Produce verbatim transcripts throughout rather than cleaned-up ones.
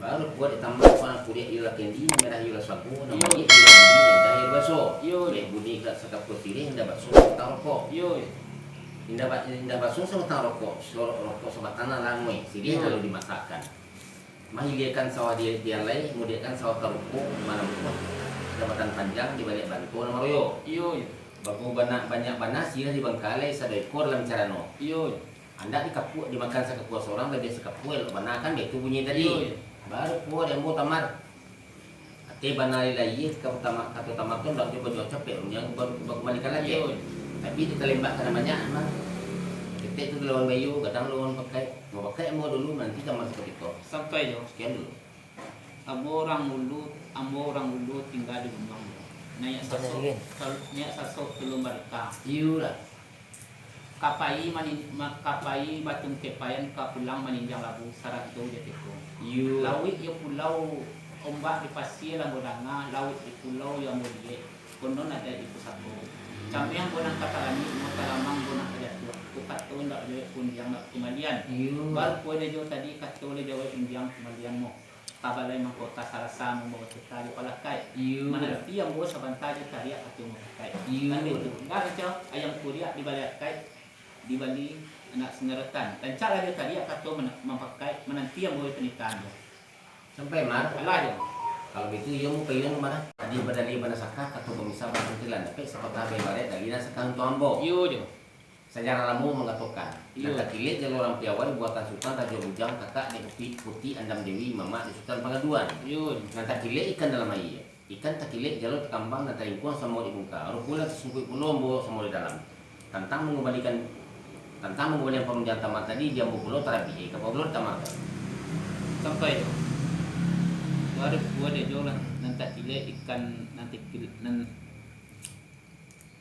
Baru kuaik ditambah kuaik kuliah iyo lah kendi, merah iyo lah sago, nan Iyo. mayik iyo lah budi, nan indah iyo lah baso. Iyo. Mek budi ka sakapua sirih, indah baso sakutang rokok. Iyo. Indah ba-, indah baso sakutang rokok, sorok rokok sabatang nan languih, sirih Iyo. lalu dimasakkan. Mahiliakan sawah di, di alai, mudiakan sawah ka ruko, manampuah jambatan panjang di baliak banto nan maroyo. Iyo, iyo. Bago bana-, banyak bana sirih di bangkalai sado ekor dalam carano. Iyo, iyo. Andak dikapuak dimakan sakapua sorang, labiah sakapua elok bana kan, baitu bunyi tadi. Iyo, iyo. Baru puo di ambo Tamar. Ati bana lai-lai, kato Tamar, kato Tamar tu ndak jo bajuang capek, undiang ba-, bakubalikan lagi. Iyo, iyo. Tapi di talembak kana banyak, mah. Ketek tu lawan bayu, gadang lawan pakai. Mau pakai ambo dulu, nanti Tamar sakutiko. Sampai jo. Sekian dulu. Ambo urang ulu, ambo urang ulu tingga di Lunuang. Naiak sasok, Benar, Rin. Naiak sasok tulun barita. Iyo lah. Ka pai manin-, ma-, ka pai batungkek paian, ka pulang maninjang labu, sarato jo teko. Iyo. Lauik iyo pulau, ombak di pasia lah ambo danga, lauik di pulau iyo ambo liek, konon adaik di pusako. Cameh ambo nan ka tarangik, mo talamang ambo nan ka jatuah, ko kato ndak jawek undiang ndak kumalian. Iyo. Baru puo dek jo tadi kato lai jawek undiang kumalian mo. Tabalai mangko tasarasa mambawa cota jo palakaik. Iyo. Mananti ambo sabanta jo tariak kato mapakaik. Iyo. Kan baitu. Indak rancak ayam kuriak dibali akaik, dibali anak singarataan. Rancak lah jo tariak kato mana-, mapakaik, mananti ambo jo panitahan jo. Sampai, Mar? Alah jo. Kalau baitu, iyo mu paiyo, Mar. Tadi badali banasaka kato bamisa basantilan, dapek sapatah baibaraik dali nan saka untuak ambo. Iyo jo. Sajarah lamo mangatokan, Iyo. nan takilek jalo urang piawai buatan Sutan Rajo Bujang, kakak dek Puti, Puti Andam Dewi, mamak dek Sutan Pangaduan. Iyo. Nan takilek ikan dalam aia, ikan takilek jalo takambang, nan talingkuang samo dek bungka. Rupo lah tasungkuik pulo ambo samo di dalam. Tantang mangubalikan, tantang mangubalikan parundiangan Tamar tadi, di ambo pulo tarabiak, eh, ka pulo Tamar tu. Sampai tu. Baru buah dek jo lah, nan takilek ikan, nan takil-, nan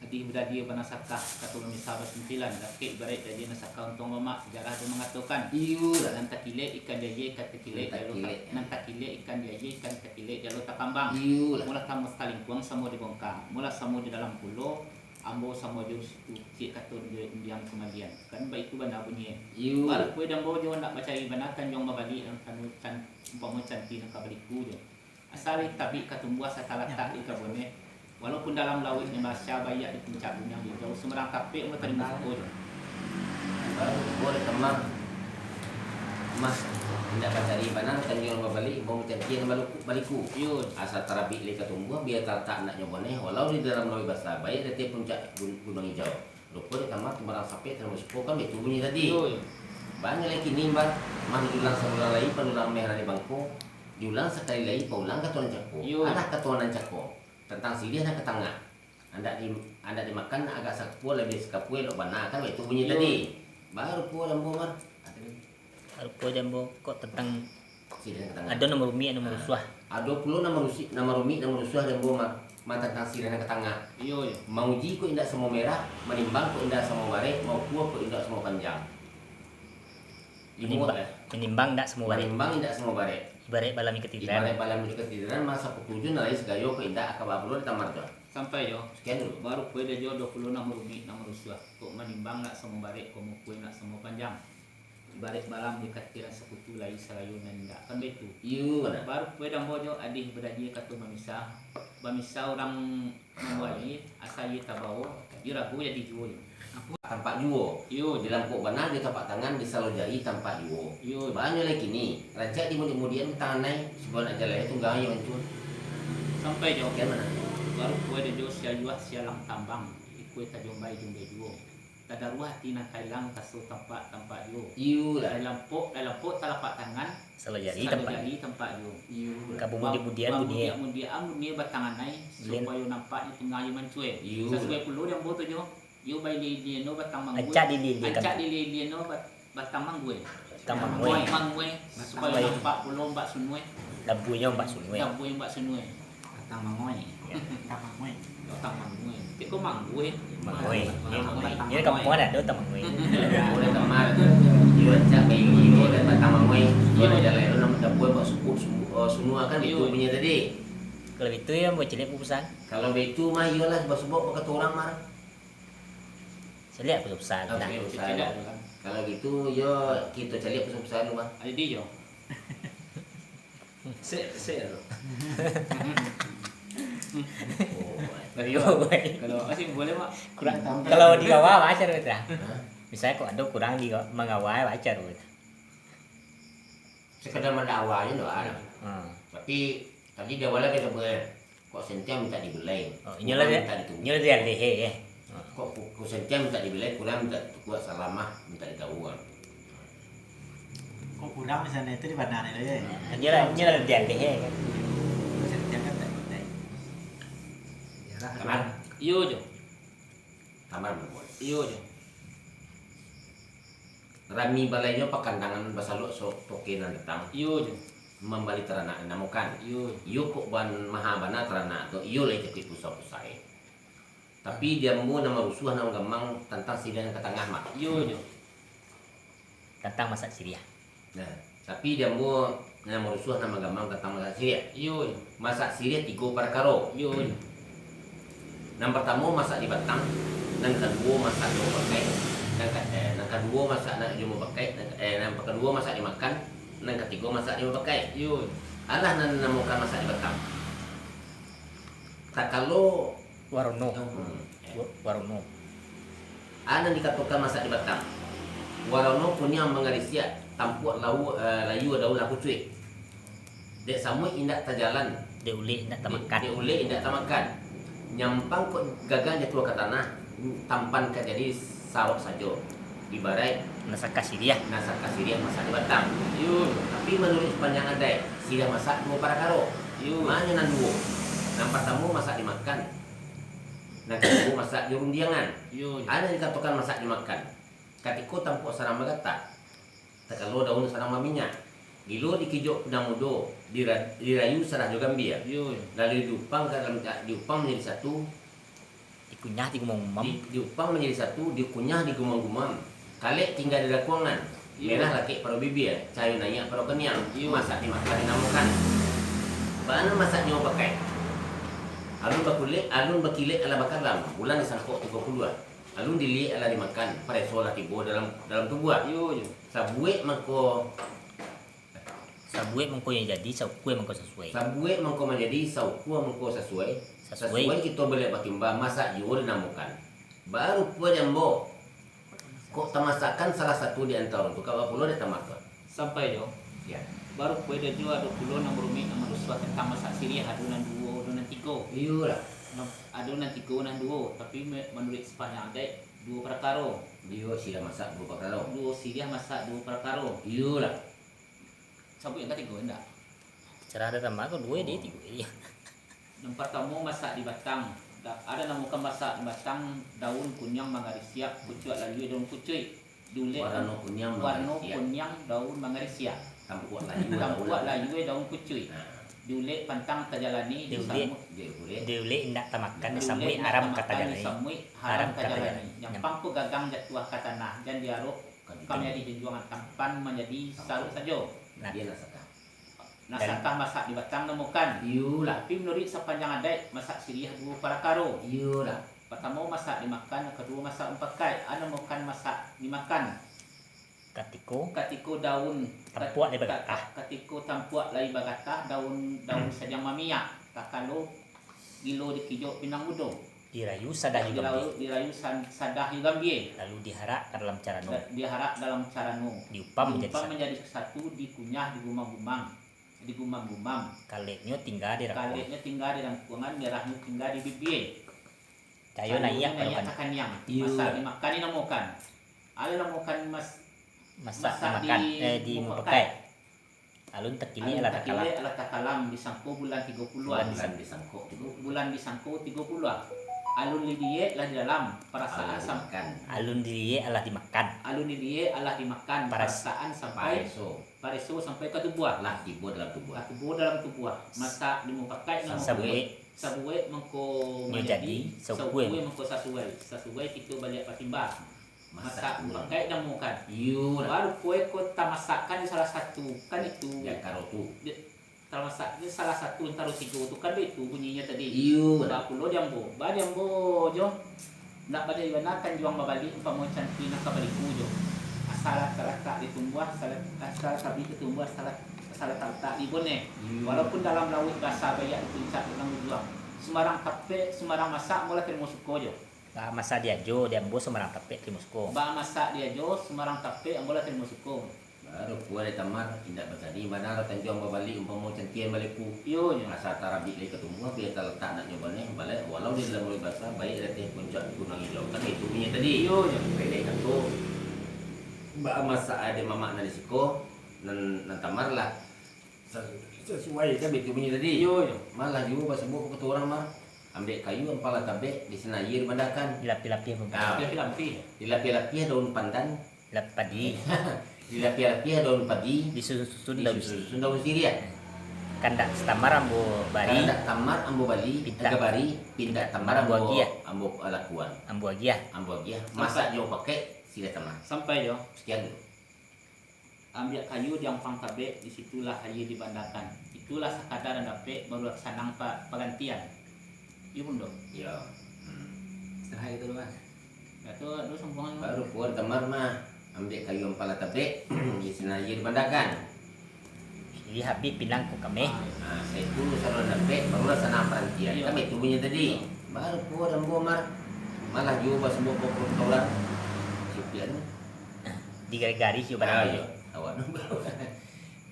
Adih badali banasaka, kato bamisa basantilan, dapek ibaraik dali nan saka untuak mamak, sajarah tu mangatokan. Iyo lah. Nan takilek ikan di aia, ikan takilek Nan jalo ta-, takilek. nan takilek ikan di aia, ikan takilek jalo takambang. Iyo lah. Molah samo talingkuang samo dibongka, molah samo di dalam pulo, ambo samo jo situ, ciek kato jo undiang kumalian. Kan baitu bana bunyi. Iyo. Baru kue dambo jo nak bacari bana tanjuang babaliak, nan kanu can-, umpamo canti nan ka baliku jo. Asa lai tabik ka tumbuah, asa talatak di kabun e. Walaupun dalam lauik nan basa, baiak di puncak gunuang hijau, sumbarang tapek mah tadi musuh. Baru ko dek Tamar. Mah, indak ka cari bana, tanjuang babaliak, bau cantian baluku, baliku. Iyo. Asa tarabik lai ka tumbuah, bia talatak nak nyo boneh, walau di dalam lauik basa, baiak di ateh puncak gun-, gunuang hijau. Rupo dek Tamar tu barang sapek, tarimo suko kan, baitu bunyi tadi. Iyo, iyo. Banyak lai kini, Mbah. Mah diulang sabulan lai, panulang meh rani bangko. Diulang sakali lai, paulang kato nan cako. Iyo. Alah kato nan cako. Tantang siriah nan ka tangah. Andak di, andak dimakan, agak sakapua, labiah sakapua, elok bana kan, baitu bunyi Iyo. tadi. Baru puo dambo, Mar. Rupo jambo kok tantang Siriah nan ka tangah. Ado nan marumik, ado nan marusuah. Ado pulo nan marusi-, nan marumik, nan marusuah jambo ma-, ma tantang siriah nan ka tangah. Iyo, iyo. Mauji kok indak samo merah, manimbang kok indak samo barek, maukua kok indak samo panjang. Manimbang, Limuak, eh. manimbang indak samo barek. Manimbang indak samo barek. Ibarat balam jo katidiran. Ibarat balam jo katidiran, masa pukul tujuh nan lai sagayo kok indak, aka baburuan tamar tu. Sampai jo. Sekian dulu. Baru kue dah jo, ado pulo nan marumik, nan marusuah. Kok manimbang indak samo barek, kok maukua indak samo panjang. Ibarat balam jo katidiran, sakutu lai sarayo nan indak. Kan baitu? Iyo, bana. Baru kue dambo jo adih badadi kato bamisa. Bamisa urang mambuai, asa iyo tabao, iyo rago jadi juo. Tampak juo. Iyo. Di langkok bana jo tapak tangan, di salo jari tampak juo. Iyo. Banyak lai kini, rancak dimudiak-mudiakan tangan ai, subahan aja lai tunggang iyo mancun. Sampai jo. Kian bana. Baru kue dah jo sia yuah sia lang tambang, ikue tajombai jombai juo. Tadaruah ati nan ka ilang, kaso tampak, tampak juo. Iyo lah. Lai lampok, lai lampok talapak tangan, Salo jari salo tampak. jari tampak juo. Iyo. Ka bumudiak-mudiakan Ba-, bunie. bamudiak-mudiakan bunie batangan ai, Lin. supayo nampaknyo tunggang iyo mancue. Iyo. Sasuai pulo di ambo tu jo. Iyo bailie-ilie no batang manggue. Ancak diilie-ilie Ancak kan. diilie-ilie no bat-, batang manggue. Batang manggue. Manggue, supayo Manggue. nampak pulo ombak sunue. Labuihnyo ombak sunue. Labuih ombak sunue. Batang mangoi. Batang mangoi. Batang mangoi. Tiko mangoi. Mangoi. Mangoi. Batang Iyo, mangoi. kampuang ado batang mangoi. Boleh tamar. Iyo, cak kayak gini, kan batang mangoi. Iyo. Kalau jalan itu nama dapur buat suku, suku, oh, sunua kan Iyo. itu punya tadi. Kalau itu ya, buat cilik pupusan. Kalau itu mah, iyolah, basubok bakato urang, Mar. Cilik pupusan. Ah, Nah. cilik pupusan. Cilik pupusan. Kalau gitu, yo, kita cilik pupusan dulu, Mar. Jadi, yo. Sek, sek tu. Oh, yo, boy. Kalau masih boleh, Mak. Kurang. Kalau di bawah, wajar, betul. Hah? Misalnya, kok ada kurang di bawah, mangawai, wajar, betul. Sekedar mandakwa je lah. Hmm. Tapi, tadi di awal kan kita buat, kok sentiang minta dibelai. Oh, inyolah kurang dia, minta ditubuh. Inyolah dia lehe, ya. Kok ku-, kok sentiang minta dibelai, kurang minta ditubuh, salamah minta ditahu kan. Kok kurang di sana itu di mana ni, ya? Hmm, inyolah, inyolah dia lehe, kan. Kok sentiang kan tak dibelai. Kamar? Iyo, Jo. Kamar, Bos. Iyo, Jo. Rami balainyo pakandangan basalok so-, toke nan datang. Iyo, Jo. Mambali taranak nan namokan. Iyo. Iyo kok ban-, maha bana taranak tu, iyo lai capek pusah-pusah, eh. Tapi di ambo nan marusuah nan gamang tantang siriah nan ka tangah, Mak. Iyo, Jo. Tantang masak siriah. Nah, tapi di ambo nan marusuah nan magamang tantang masak siriah. Iyo, Jo. Masak siriah tigo parakaro. Iyo, Jo. Nan partamo masak di batang, nan kaduo masak di mupakaik, nan ka-, eh, nan kaduo masak nan di mupakaik, nan, eh, nan kaduo masak di makan, nan katigo masak di mupakaik. Iyo. Alah nan namokan masak di batang. Takalo Warono. Hmm. Wa-, warono. A nan dikatokan masak di batang. Warono kuniang mangarisiak, tampuak lau-, eh, layua daun akucuik. Dek samuik indak tajalan. Dek ulek indak tamakan. Dek, dek ulek indak tamakan. Nyampang kok gagang jatuah ka tanah, tampan ka jadi sarok sajo. Ibaraik nasaka siriah. Nasaka siriah masak di batang. Iyo. Tapi manuruik sapanjang adaik, siriah masak duo parakaro. Iyo. Manyo nan duo. Nan partamo masak dimakan. Nan kaduo masak jo rundiangan. Iyo, iyo. A nan dikatokan masak dimakan. Katiko tampuak sadang bagatah, takalo daun sadang baminyak. Gilo dikijok pinang mudo, dira-, dirayu sadah jo gambia. Iyo, iyo. Lalu diupang ka dalam, diupang manjadi satu. Dikunyah digumam-gumam. Di, diupang manjadi satu, dikunyah digumam-gumam. Kalek tingga di dakuangan. Iyo. Merah lakek pado bibia, cayo naiak pado kaniang. Iyo. Masak dimakan dinamokan. Bana masak di mupakaik. Alun bakulek, alun bakilek alah bakalam, bulan di sangkok tigo puluah. Alun diliek alah dimakan, pareso lah tibo dalam, dalam tubuah. Iyo, iyo. Sabuek mangko Sabuek mangko nyo jadi, saukua mangko sasuai. Sabuek mangko manjadi, saukua mangko sasuai. Sasuai. Sasuai kito baliak batimba, masak juo dinamokan. Barupo di ambo. Kok tamasakan salah satu di antaro tu, ka baa pulo dek tamak tu? Sampai jo. Ya. Barupo di jo ado pulo nan rumik, nan marusuah tantang masak siriah, ado nan duo, ado nan tigo. Iyolah. Nan, ado nan tigo, nan duo, tapi me-, manuruik sapanjang adaik, duo parakaro. Iyo, siriah masak duo parakaro. Duo siriah masak duo parakaro. Iyolah. Sabuik nan katigo, indak? Cara ado tambah ko, duo, iyo, tigo, iyo. Nan partamo masak di batang. Da-, ado namokan masak di batang, daun kuniang mangarisiak, kucuak layua daun kucuik. Diulek warno kuniang mangarisiak. Warno kuniang daun mangarisiak. Tampuak layua daun kucuik. Nah. Diulek pantang tajalani, diulek, disamuik. Diulek. Diulek indak tamakan, disamuik haram ka tajalani. Diulek indak tamakan, disamuik haram ka tajalani. Nyampang ko gagang jatuah ka tanah, jan diarok ka manjadi junjuangan, tampan manjadi sarok sajo. Nah. Dia nasakah. Nasakah masak di batang namokan. Iyolah. Tapi manuruik sapanjang adaik, masak siriah duo parakaro. Iyolah. Partamo masak dimakan, nan kaduo masak mupakaik. A namokan masak dimakan. Katiko. Katiko daun. Tampuak lai bagatah. Katiko tampuak lai bagatah, daun, daun sadang maminyak. Takalo gilo dikijok pinang mudo. Dirayu sadah jo gambia. Dirayu, dirayu san-, sadah jo gambia. Lalu diharak ka dalam carano. Da-, diharak dalam carano. Diupam manjadi satu. Diupam manjadi satu, dikunyah digumam-gumam. Digumam-gumam. Kaleknyo tingga di dakuang. Kaleknyo tingga di dakuangan, merahnyo tingga di bibia. Cayo naiak ka kaniang. Iyo. Masak dimakan dinamokan. Alah namokan mas-, masak dimakan, eh, di mupakaik. Alun takilek alah takalam. Alun takilek alah takalam, disangko bulan tigo puluah. Bulan disangko tigo puluah. Bulan disangko tigo puluah. Alun diliek lah di dalam, parasaan sam-, alun diliek alah dimakan. Alun diliek alah dimakan, paras-, parasaan sampai, pareso. Pareso sampai ka tubuah. Lah tibo dalam tubuah. Lah tibo dalam tubuah. Masak di mupakaik namokan. Sabuek. Sabuek mangko manjadi, saukua mangko sasuai. Sasuai kito baliak batimba. Masak mupakaik namokan. Iyo lah. Barupo ko tamasakan di salah satu, kan itu. Di antaro tu. Di, tamasak di salah satu antaro tigo tu, kan itu bunyinyo tadi. Iyo lah. Baa pulo di ambo. Baa di ambo jo. Ndak baa di bana tanjuang babaliak, umpamo canti nan ka baliku jo. Asal talatak di tumbuah, asal, asal tabik di tumbuah, asal, Talatak-latak di Boneh. Hmm. Walaupun dalam lauik basa, baiak di puncak dalam ujuang. Sumbarang tapek, sumbarang masak, ambo lah tarimo suko jo. Baa masak di Ajo, di ambo sumbarang tapek tarimo suko. Baa masak di Ajo, sumbarang tapek, ambo lah tarimo suko. Baru pulo dek Tamar, indak batanding bana tanjuang babaliak umpamo cantian baleku. Iyo, nyo. Asa tarabik lai ka tumbuah, bia talatak nak nyo Boneh, baliak walau di dalam lauik basa, baiak di ateh puncak gunuang ijo. Kan itu bunyi tadi. Iyo, nyo. Pendek kato, baa masak ade mamak nan di siko, nan, nan Tamar lah. Sa-, sasuai kan itu bunyi tadi. Iyo, iyo. Malah juo basabuik kato urang mah. Ambiak kayu, ampalah tabek, di sinan aia dibandakan. Dilapiah-lapiah, Bang. Ah. Dilapiah-lapiah. Dilapiah-lapiah daun pandan. Lap-, padi. Dilapiah-lapiah daun padi. Disusun-susun daun siriah. Disusun-susun daun siriah. Kandak Tamar ambo bali. Kandak Tamar ambo bali. Pintak. Agak bari, pintak Tamar ambo, ambo agiah. Ambo lakuan. Ambo agiah. Ambo agiah. Sampai. Masak jo pakai, siriah Tamar. Sampai jo. Sekian dulu. Ambiak kayu, di ampang tabek, di situlah aia dibandakan. Itulah sakadar nan dapek, barulah sanang pa-, pagantian. Iyo, Bundo? Iyo. Hmm. Setengah itu doh, Bang. Dah tu, ado sambuangan. Baru pulo Tamar mah, ambiak kayu ampalah tabek, di sinan aia dibandakan. Siriah abih pinang kok kameh. Ah, saitu saruan dapek, barulah sanang parantian. Iyo. Kan itu bunyi tadi. Iyo. Baru pulo ambo mah, malah juo basabuik kato urang. Supiak tu. Digarih-garih jo badan. Ah, iyo. Awak.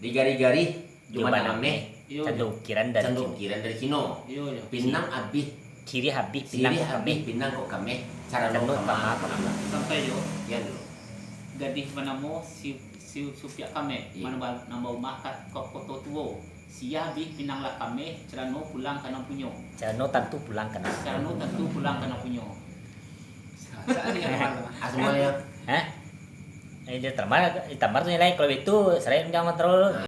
Digarih-garih jo badan ameh. Iyo, jo. Cando ukiran dari Cino. Cando ukiran dari Cino. Iyo, iyo. Pinang abih. Siriah abih, pinang kok kameh. Siriah abih, pinang kok kameh. Carano kama kok lamah. Sampai jo. Sekian dulu. Gadih banamo si, si Supiak Kameh. Iyo. Nan ba-, nan baumah ka, ka Koto Tuo. Siriah abih, pinang lah kameh, carano pulang ka nan punyo. Carano tantu pulang ka nan punyo. Carano tantu pulang ka nan punyo. Sa-, sa-, Asmanya. Hah? Eh, di Tamar, di Tamar tu nilai, kalau itu, sarai jangan terlalu.